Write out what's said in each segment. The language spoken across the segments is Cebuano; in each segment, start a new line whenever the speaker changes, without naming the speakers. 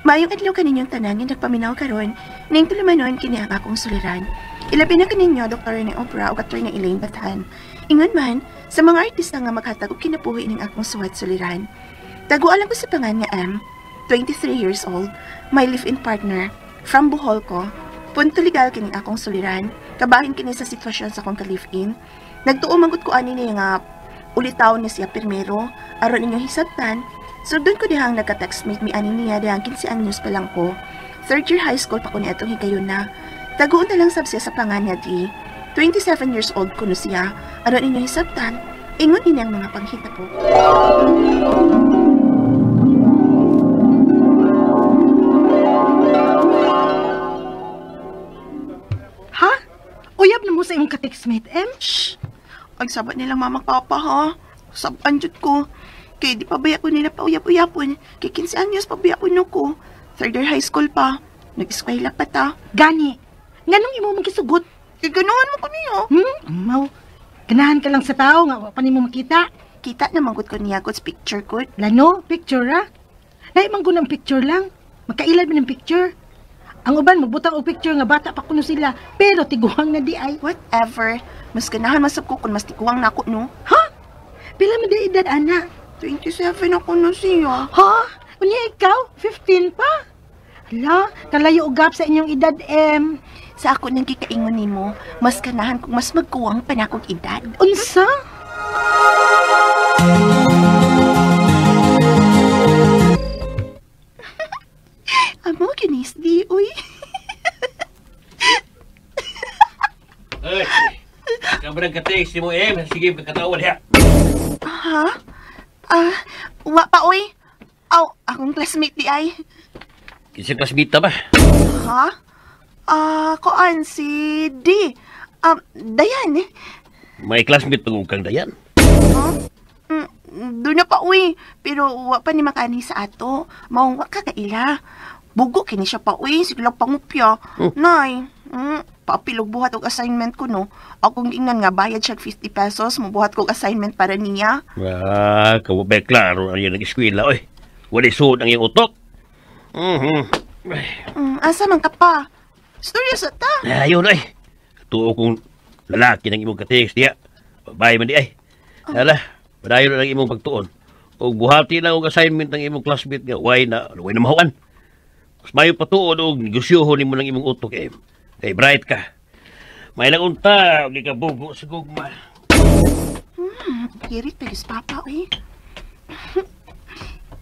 Maayong adlaw kaninyong tanan nga nagpaminaw karon, ning tulumanon kini ang akong suliran. Ilabi na kaninyo Dr. Rene Obra ug Attorney Elaine Bathan. Ingon man sa mga artista nga maghatag og kinabuhi ning akong suwat suliran. Taguan lang ko sa pangan nga M, 23 years old, my live-in partner, from Bohol ko. Punto legal kini akong suliran. Kabahin kini sa sitwasyon sa akong ka-live-in. Nagtuo manggod ko ani niya nga ulitaw ni siya pirmero, aron inyo hisabtan. So doon ko dihang nagka-textmate mi ani niya dihang 15 anyos pa lang ko. Third year high school pa ko niya itong higayon na. Taguon na lang sab siya sa pangan niya di. 27 years old ko no siya. Aron inyo hisabtan, ingon ini ang mga panghita po.
Ha? Uyab na mo sa imong ka-textmate, em?
Shh! Ay, sabat nilang mama papa ha. Saban jud ko. Kay di pa baya ko nila pauyap-uyapon. Kay 15 anyos pa baya ko no ko. Third year high school pa. Nag-eskwela pa ta.
Gani, nganong imo man kisugot?
Kay ganahan mo ko niya.
Amaw, ganahan ka lang sa tao nga wa pa nimo makita.
Kita na manggod ko niya god's picture ko.
Lano, picture ra. Lahi man gud ang picture lang. Magkailad man ang picture. Ang uban magbutang og picture nga bata pa kuno sila, pero tiguang na di ay.
Whatever. Mas ganahan masab ko kung mas tiguang nako no.
Ha? Pila man di edad ana?
27 ako no siya.
Ha? Unya ikaw 15 pa. Hala, kalayo og gap sa inyong edad em.
Sa ako nang gikaingon nimo, mas ganahan kung mas magkuwang pa nakong edad.
Unsa?
Amo kinis di uy.
Ay, kabrang ka-text mo em, sige pagkatawa diha.
Ha? Ah, wa pa uy. Aw, akong classmate di ay.
Kinsa classmate ta ba?
Ha? Ah, koan si D. Dayan.
May classmate pa kang Dayan.
Huh? Doon na pa uy, pero wa pa ni makani sa ato. Maong wa ka kaila. Bugo kini siya pa uy, sige lang pangupya. Nay, paapilog buhat og assignment ko no. Akong ingnan nga bayad siya 50 pesos, mobuhat kog assignment para niya.
Ah, kawabay klaro ang iyang nag-eskwela oy. Wala suod ang iyang utok.
Asa man ka pa? Storya sa ta.
Ayun ay. Tuo kong lalaki ng imong ka-text diya. Babae man di ay. Hala, padayon lang imong pagtuon. Og buhati lang og assignment ng imong classmate nga way na mahuan. Mas mayo patuon og negosyohon nimo ng imong utok eh. Kay bright ka. May lang unta og ikabugo sa gugma.
Hirit pa gyud papa oy.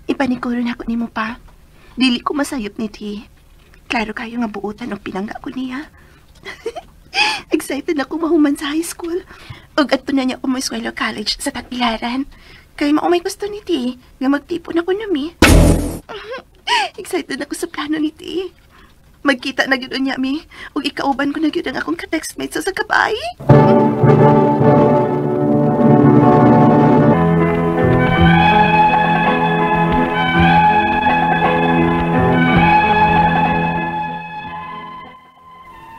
Ipanikuro na ako nimo pa. Dili ko masayop ni T. Klaro kayo nga buotan og pinangga ko niya. Excited ako mahuman sa high school. Ug adto na niya ako mo eskwela college sa Tagbilaran. Kay mao may gusto ni T nga magtipon ako nami. Excited ako sa plano ni T. Magkita na gyud unya mi ug ikauban ko na gyud ang akong ka-textmate sa kabay.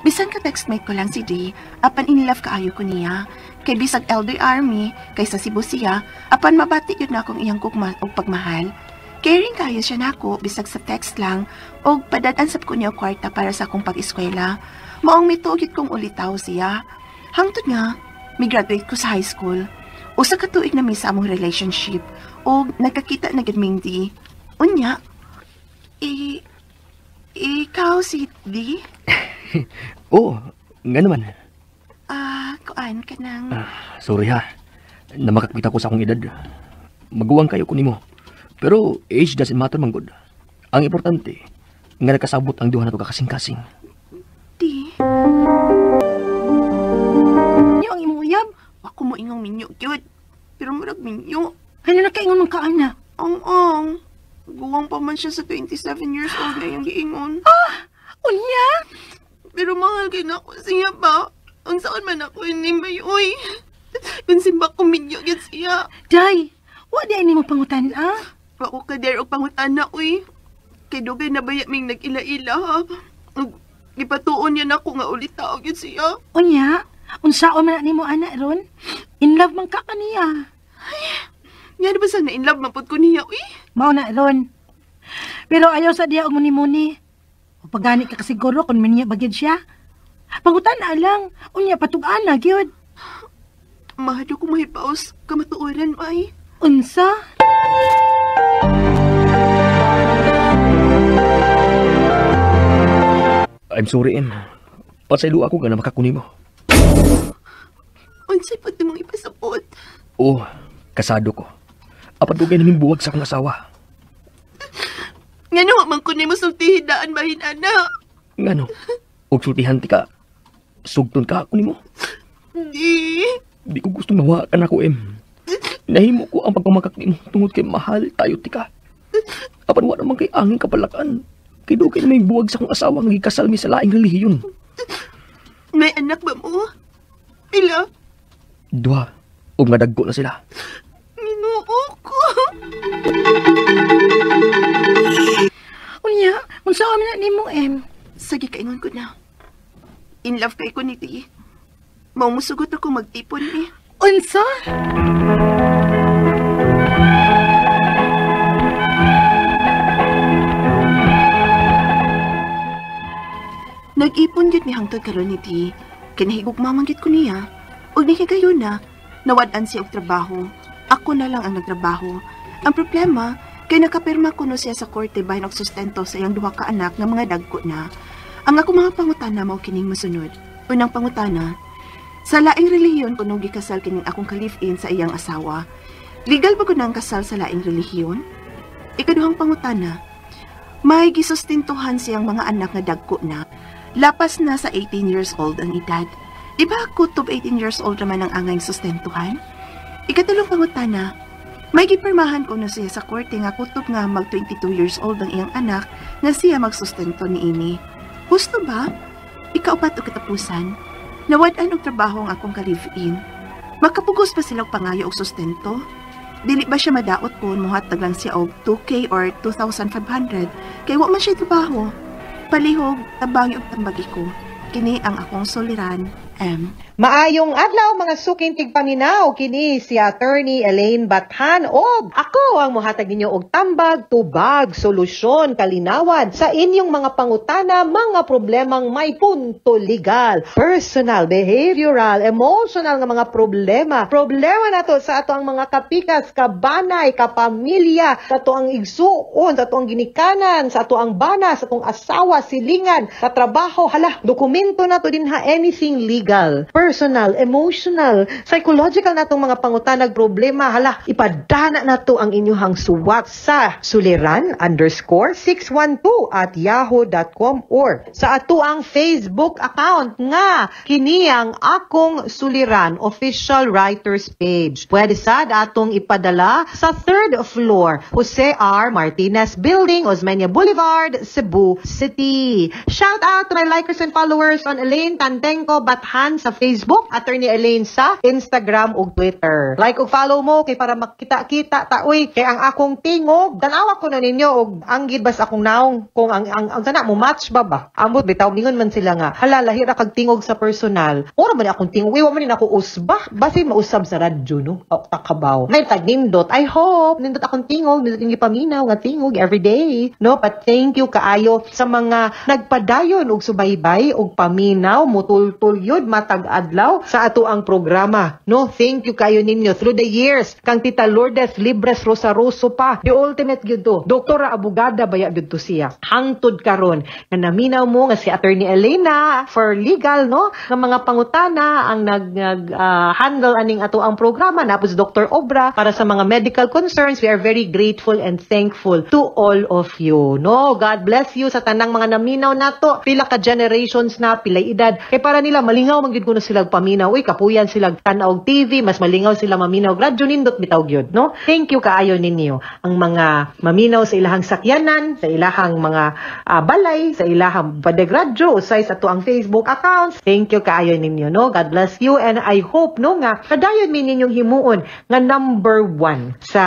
Bisan ka-textmate ko lang si D, apan in love kaayo ko niya. Kay bisag elder army, kaysa Cebu siya, apan mabati yun na akong iyang gugma og pagmahal. Caring kayo siya nako, bisag sa text lang, og padad-an sab ko niya og kwarta para sa akong pag-eskwela. Maong mituog kong ulitaw siya. Hangtod nga, mi-graduate ko sa high school. Usa ka tuig na mi sa among relationship, og nagkakita na gid ming D. Unya, ikaw si D?
Oo, nga naman.
Ah, kuan ka nang...
Sorry ha, namakakita ko sa akong edad. Maguwang kayo ko nimo. Pero age doesn't matter man good. Ang importante, nga nakasabot ang duha na to kakasing-kasing.
Di.
Niyo ang imong uyab?
Ako mo ingong minyo gyud. Pero murag minyo.
Ano na kaingon man ka ana?
Ang. Guwang pa man siya sa 27 years old na iyang giingon.
Ah! Unya?
Pero mahal kay nako siya ba? Ang saan man ako ini may uy. Kung simba ko minyo gyud siya.
Day, wa di ay nimo pangutan ah?
Wa ko ka-dare og pangutana uy. Kay dugay na baya ming nag-ila-ila ha. Ug gipatuon niya nako nga ulit tao gyud siya.
Unya, unsaon man na nimo ana ron? In love man ka kaniya.
Ay, nga na ba sana in love man pud ko niya uy?
Mao na ron. Pero ayaw sa diya og muni-muni. O pagani ka kasiguro kung maniya bagid siya. Pangutan na lang, unya patug-an na gyud.
Mahado ko mahipaos kamatuoran, May.
Unsa?
I'm sorry, Em. Pasaylo ako nga na makakuni mo.
Unsay pati mong ipasabot?
Oo, kasado ko. Apan dugay naming buwag sa akong asawa.
Ngano man ko nimo sultihin daan bahin ana?
Ngano? Og sultihan ti ka. Sugton ka ako nimo.
Di.
Di ko gusto mawa ka na ko, Em. Nahimo ko ang pagpamakak nimo tungod kay mahal tayo ti ka. Apan wa naman kay angin kapalakan. Kay dugay naming buwag sa akong asawa nga gikasal mi sa laing relihiyon.
May anak ba mo? Pila?
Duha. Ug nga dagko na sila.
Ginoo ko.
Unya, unsa man na nimo, Em?
Sige, kaingon ko na. In love kay ko ni Di. Mao musugot ako magtipon ni.
Unsa?
Nag-ipon gyud ni hangtod karon ni Di. Kinahigugma man gyud ko niya. Ug nihigayon na, nawad-an siya og trabaho. Ako na lang ang nagtrabaho. Ang problema, kay nakapirma kuno siya sa korte bahin og sustento sa iyang duha ka anak nga mga dagko na. Ang ako mga pangutana mao kining mosunod. Unang pangutana, sa laing relihiyon kuno gikasal kining akong ka-live-in sa iyang asawa. Legal ba kuno ang kasal sa laing relihiyon? Ikaduhang pangutana, may gisustentuhan siyang mga anak nga dagko na. Lapas na sa 18 years old ang edad. Di ba kutob 18 years old naman ang angay sustentuhan? Ikatulong pangutana, may gipirmahan ko na siya sa korte nga kutob nga mag 22 years old ang iyang anak nga siya magsustento niini. Husto ba? Ikaupat o katapusan, nawad-an og trabaho ang akong ka-live-in. Makapugos pa sila og pangayo og sustento? Dili ba siya madaot kung muhatag lang siya og 2K or 2,500 kay wa man siya trabaho? Palihog, tabangi og tambagi ko. Kini ang akong suliran, M.
Maayong adlaw mga suking tigpaminaw, kini si Attorney Elaine Bathan og ako ang mohatag ninyo og tambag, tubag, solusyon, kalinawan sa inyong mga pangutana, mga problemang may punto legal, personal, behavioral, emotional nga mga problema. Problema nato sa ato ang mga kapikas, kabanay, kapamilya, sa ato ang igsuon, sa ato ang ginikanan, sa ato ang bana, sa atong asawa, silingan, sa trabaho, hala, dokumento nato dinha, anything legal, personal, emotional, psychological natong mga pangutanag problema, hala, ipadana nato ang inyuhang suwat sa suliran_612@yahoo.com or sa ato ang Facebook account nga kini ang Akong Suliran Official Writers Page. Pwede sad atong ipadala sa 3rd floor, Jose R. Martinez Building, Osmeña Boulevard, Cebu City. Shout out to my likers and followers on Elaine Tantengco Bathan sa Facebook, Attorney Elaine sa Instagram ug Twitter. Like ug follow mo kay para makita-kita ta uy kay ang akong tingog tan-awa ko na ninyo og anggid bas akong naong kung ang sana mo match ba ba. Ambot bitaw mingon man sila nga hala lahi ra kag tingog sa personal. Ora man ni akong tingog, uy wa man ni nako usba. Basin mausab sa radyo no. O takabaw. May tag nindot. I hope nindot akong tingog, nindot yung gipaminaw nga tingog every day. No, but thank you kaayo sa mga nagpadayon og subaybay og paminaw mutultul yun matag adlaw sa ato ang programa. No, thank you kayo ninyo through the years. Kang Tita Lourdes Libres Rosaroso pa, the ultimate gyud to. Doktora abogada baya gyud to siya. Hangtod karon nga naminaw mo nga si Attorney Elena for legal no nga mga pangutana ang nag handle aning ato ang programa napos Dr. Obra para sa mga medical concerns. We are very grateful and thankful to all of you. No, God bless you sa tanang mga naminaw nato. Pila ka generations na, pilay edad. Kay para nila malingaw man gyud kuno sila paminaw. Uy, kapuyan sila tan-aw og TV, mas malingaw sila maminaw radyo, nindot bitaw gyud, no? Thank you kaayo ninyo ang mga maminaw sa ilahang sakyanan, sa ilahang mga balay, sa ilahang padegradyo, usay sa ato ang Facebook accounts. Thank you kaayo ninyo, no? God bless you and I hope no nga kadayon mi ninyong himuon nga number 1 sa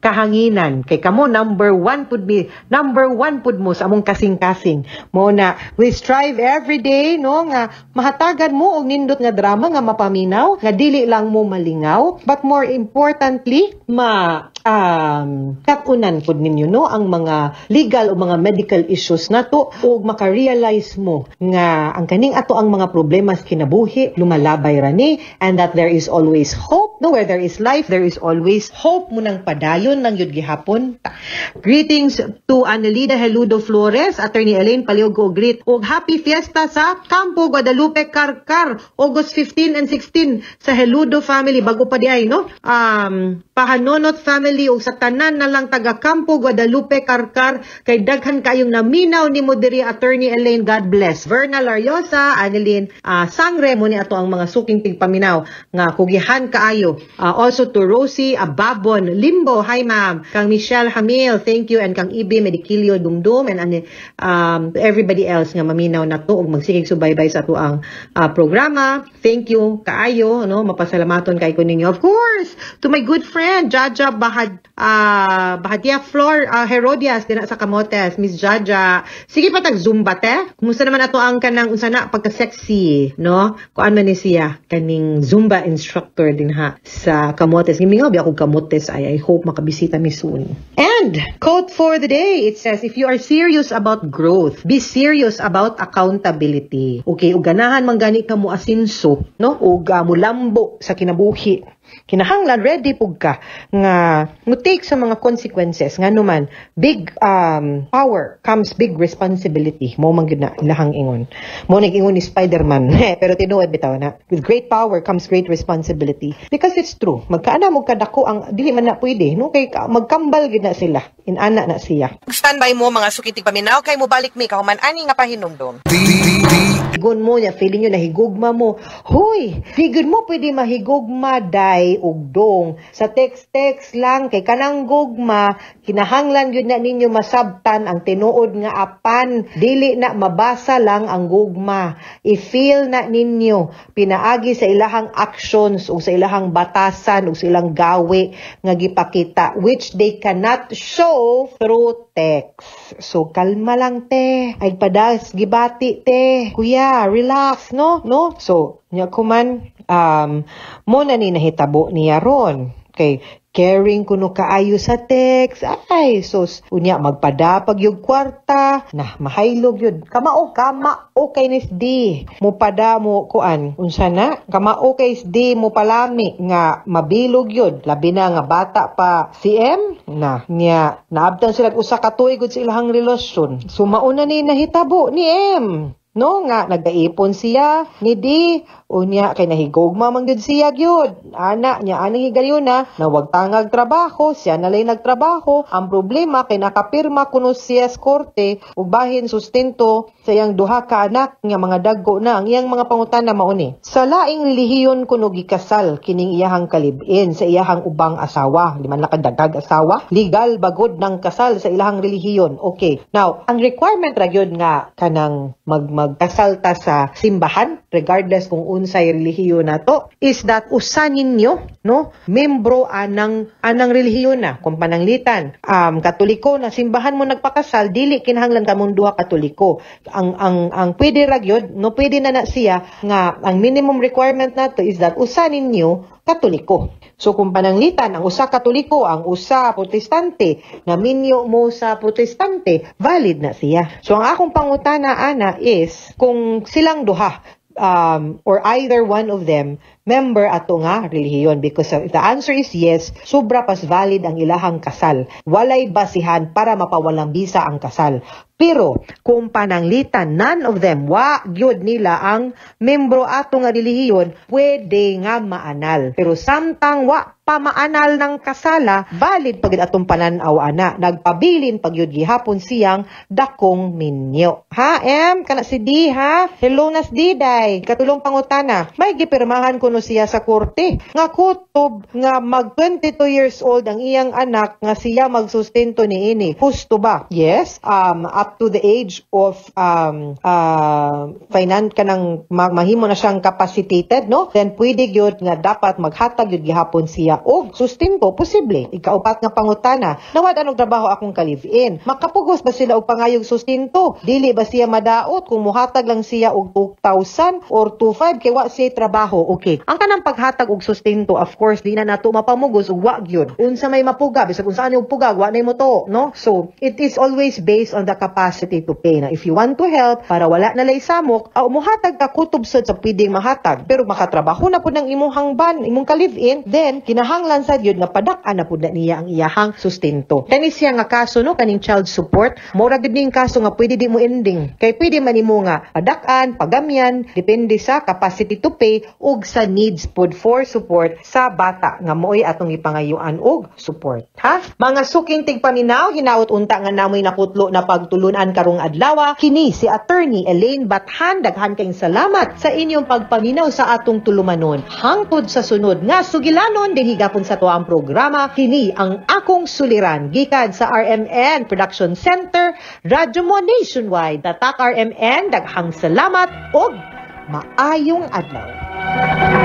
kahanginan. Kay kamo number 1 pud mi, number 1 pud mo sa among kasing-kasing. Mo na we strive every day no nga mahatagan mo og nindot nga drama nga mapaminaw, nga dili lang mo malingaw, but more importantly, ma Katunan pud ninyo, no, ang mga legal o mga medical issues nato ug maka-realize mo nga ang kaning ato ang mga problema sa kinabuhi lumalabay ra ni and that there is always hope, no? Where there is life, there is always hope. Munang padayon lang yun gihapon ta. Greetings to Annelida Heludo Flores, Attorney Elaine Paliogo, greet ug happy fiesta sa Campo Guadalupe Carcar, August 15 and 16 sa Heludo family, bago pa di ay, no, Pahanonot family ug sa tanan na lang taga Campo Guadalupe Carcar kay daghan kayong naminaw nimo diri, Attorney Elaine. God bless. Verna Lariosa, Annelyn Sangre, mo ni ato ang mga suking tigpaminaw nga kugihan kaayo. Also to Rosie Ababon Limbo, hi ma'am. Kang Michelle Hamil, thank you, and kang Ibi Medikilio Dumdum and to everybody else nga maminaw na to ug magsigig subaybay sa ato ang programa. Thank you kaayo, no? Mapasalamaton kay ko ninyo. Of course, to my good friend Jaja Bahadia Flor Herodias dinha sa Camotes, Miss Jaja. Sige pa tag Zumba te. Kumusta naman ato ang kanang unsa na pagka sexy, no? Kuan man ni siya kaning Zumba instructor din ha sa Camotes. Gimingaw biya ako Camotes ay I hope makabisita mi soon. And quote for the day, it says, "If you are serious about growth, be serious about accountability." Okay, ug ganahan man gani ka mo asinso, no? Ug mulambo sa kinabuhi. Kinahanglan ready pug ka nga mo take sa mga consequences, ngano man big power comes big responsibility. Mo man gyud na ilahang ingon mo, nag-ingon ni Spider-Man, pero tinuod bitaw na with great power comes great responsibility, because it's true. Magkaana mo kadako ang dili man na pwede, no, kay magkambal gyud na sila, inana na siya.
Standby mo mga suking tigpaminaw kay mobalik mi kahuman ani nga pahinumdom.
Higon mo niya, feeling nyo nahigugma mo. Huy, di gud mo pwede mahigugma day ug dong. Sa text-text lang, kay kanang gugma, kinahanglan yun na ninyo masabtan ang tinuod nga apan. Dili na mabasa lang ang gugma. I-feel na ninyo, pinaagi sa ilahang actions o sa ilahang batasan o sa ilang gawi nga gipakita, which they cannot show through text. So, kalma lang te. Ay padas, gibati te. Kuya, relax, no? No? So, nya kuman, mo na ni nahitabo niya ron. Okay, caring kuno kaayo sa text. Ay, sus, unya magpadapag yung kwarta, na mahaylog yun. Kamao, kamao kay nis D. Mupada mo kuan, unsa na? Kamao kay D mo palami nga mabilog yun. Labi na nga bata pa si M na niya naabtan sila usa ka tuig sa ilahang relasyon. So mauna ni nahitabo ni M. No nga nagaipon siya ni D, unya kay nahigugma man gyud siya gyud. Ana niya anang higayon na nawag tangag trabaho, siya na lay nagtrabaho. Ang problema kay nakapirma kuno siya sa korte ug bahin sustento sa iyang duha ka anak nga mga dagko na. Ang iyang mga pangutana mao ni: Sa laing relihiyon kuno gikasal kining iyahang kalibin sa iyahang ubang asawa? Di man nakadagag asawa, legal bagod ng kasal sa ilahang relihiyon? Okay. Now, ang requirement ra gyud nga kanang magkasal ta sa simbahan regardless kung unsay relihiyon nato is that usa ninyo, no, membro anang relihiyon na. Kung pananglitan Katoliko na simbahan mo nagpakasal, dili kinahanglan kamong duha Katoliko. Ang pwede ra gyud, no, pwede na na siya nga ang minimum requirement nato is that usa ninyo Katoliko. So kung pananglitan ang usa Katoliko, ang usa Protestante, na minyo mo sa Protestante, valid na siya. So ang akong pangutana ana is kung silang duha or either one of them member ato nga relihiyon, because if the answer is yes, sobra pas valid ang ilahang kasal. Walay basihan para mapawalang bisa ang kasal. Pero kung pananglitan none of them, wa gyud nila ang membro ato nga relihiyon, pwede nga maanal. Pero samtang wa pa maanal ng kasala, valid pagid atong panan-aw ana. Nagpabilin pagyud gihapon siyang dakong minyo. Ha, M? Kana si D, ha? Hello nas D, day. Katulong pangutana, may gipirmahan kuno siya sa korte nga kutob nga mag 22 years old ang iyang anak nga siya magsustento niini. Husto ba? Yes. Up to the age of finan kanang mahimo na siyang capacitated, no? Then pwede gyud nga dapat maghatag gyud gihapon siya og sustento, posible. Ikaupat nga pangutana, nawad anong trabaho akong ka-live-in? Makapugos ba sila og pangayog sustento? Dili ba siya madaot kung muhatag lang siya og 2,000 or 2,500 kay wa siya trabaho? Okay. Ang kanang paghatag og sustento, of course, di na nato mapamugos ug wa gyud. Unsa may mapuga, bisag unsa ani og puga, wa nay moto, no? So, it is always based on the capacity to pay. Na if you want to help para wala na lay samok, aw muhatag ka kutob sad sa pwedeng mahatag. Pero makatrabaho na pud ng imong ban, imong ka-live-in, then kinahanglan sad yun nga padak-an na pud na niya ang iyahang sustento. Kani siya nga kaso, no, kaning child support, mura gid ning kaso nga pwede di mo ending. Kay pwede man nimo nga padak-an, pagamyan, depende sa capacity to pay ug sa needs pod for support sa bata nga mo'y atong ipangayuan og support. Ha? Mga suking tigpaminaw, hinaot unta nga namoy nakutlo na pagtulunan karong adlaw. Kini si Attorney Elaine Bathan, daghan kayong salamat sa inyong pagpaminaw sa atong tulumanon. Hangtod sa sunod nga sugilanon dinhi gapon sa tuang programa, kini ang Akong Suliran gikan sa RMN Production Center, Radyo Mo Nationwide. Tatak RMN, daghang salamat og maayong adlaw.